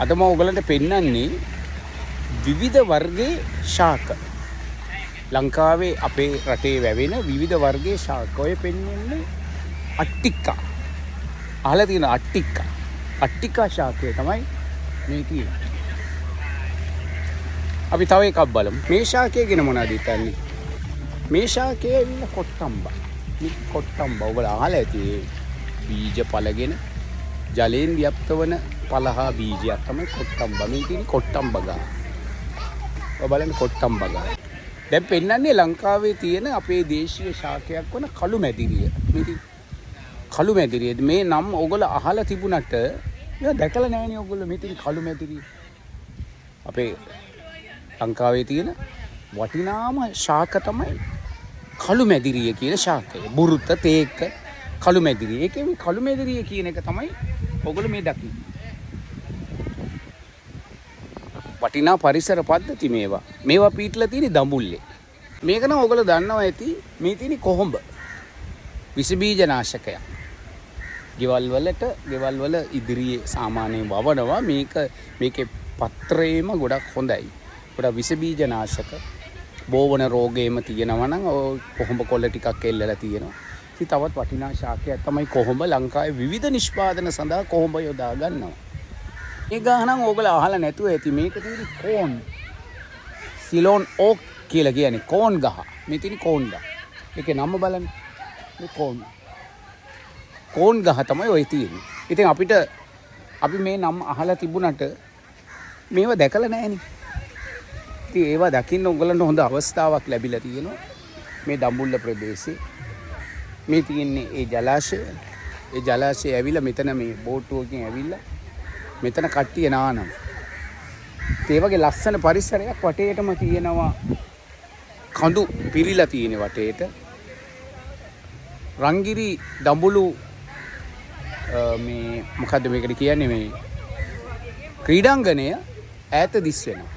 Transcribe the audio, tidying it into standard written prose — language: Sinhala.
අද මම ඔයගලන්ට පෙන්නන්නේ විවිධ වර්ගයේ ශාක. ලංකාවේ අපේ රටේ වැවෙන විවිධ වර්ගයේ ශාක. ඔය පෙන්වන්නේ අට්ටික්කා. අහලා තියෙන අට්ටික්කා. අට්ටිකා ශාකය තමයි මේ තියෙන්නේ. අපි තව එකක් බලමු. මේ ශාකය ගැන මොනවද හිතන්නේ? මේ ශාකය ඇවිල්ලා කොට්ටම්බා. මේ කොට්ටම්බා ඔයගොල්ලෝ අහලා ඇති. ඒ බීජ පළගෙන ජලයෙන් ව්‍යාප්ත වන පළහා බීජයක් තමයි කොට්ටම්බා. මේ තියෙන්නේ කොට්ටම්බ ගහ. ඔය බලන්න කොට්ටම්බ ගහ. දැන් පෙන්වන්නේ ලංකාවේ තියෙන අපේ දේශීය ශාකයක් වන කළු මැදිරිය. මේ තියෙන්නේ කළු මැදිරිය. මේ නම් ඔයගොල්ලෝ අහලා තිබුණට මේවා දැකලා නැහැනේ ඔයගොල්ලෝ. මේ තියෙන කළු මැදිරිය. අපේ ලංකාවේ තියෙන වටිනාම ශාක තමයි කළු මැදිරිය කියන ශාකය. බුරුත, තේක්ක, කළු මැදිරිය. ඒකේ මේ කළු මැදිරිය කියන එක තමයි ඔයගොල්ලෝ මේ දකින්නේ. වටිනා පරිසර පද්ධති මේවා. මේවා පීටලා තියෙන්නේ දඹුල්ලේ. මේක නම් ඔයගොල්ලෝ දන්නවා ඇති. මේ තියෙන්නේ කොහොඹ. විස බීජ නාශකයක්. ගෙවල් වලට, ගෙවල් වල ඉදිරියේ සාමාන්‍යයෙන් වවනවා. මේකේ පත්‍රයේම ගොඩක් හොඳයි. ගොඩක් විස බීජ නාශක. බෝවන රෝගයේම තියෙනවා නම් ඔය කොහොඹ කොළ ටිකක් එල්ලලා තියෙනවා. ඉතින් තවත් වටිනා ශාකයක් තමයි කොහොඹ. ලංකාවේ විවිධ නිෂ්පාදන සඳහා කොහොඹ යොදා ගන්නවා. මේ ගහ නම් ඕගොල්ලෝ අහලා නැතුව ඇති. මේක තියෙන්නේ කෝන්. සිලෝන් ඕක් කියලා කියන්නේ කෝන් ගහ. මේ තියෙන්නේ කෝන් ගහ. ඒකේ නම බලන්න. මේ කෝන්. කෝන් ගහ තමයි ඔය තියෙන්නේ. ඉතින් අපි මේ නම අහලා තිබුණට මේවා දැකලා නැහැනේ. ඉතින් ඒවා දකින්න ඔයගොල්ලන්ට හොඳ අවස්ථාවක් ලැබිලා තියෙනවා. මේ දඹුල්ල ප්‍රදේශේ. මේ තියෙන්නේ ඒ ජලාශය. ඒ ජලාශය ඇවිල්ලා මෙතන මේ බෝට්ටුවකින් ඇවිල්ලා මෙතන කට්ටිය නානවා. ඒ වගේ ලස්සන පරිසරයක් වටේටම තියෙනවා. කඳු පිරීලා තියෙන වටේට. රංගිරි දඹුලු මේ මොකද්ද මේකට කියන්නේ මේ ක්‍රීඩාංගණය ඈත දිස් වෙනවා.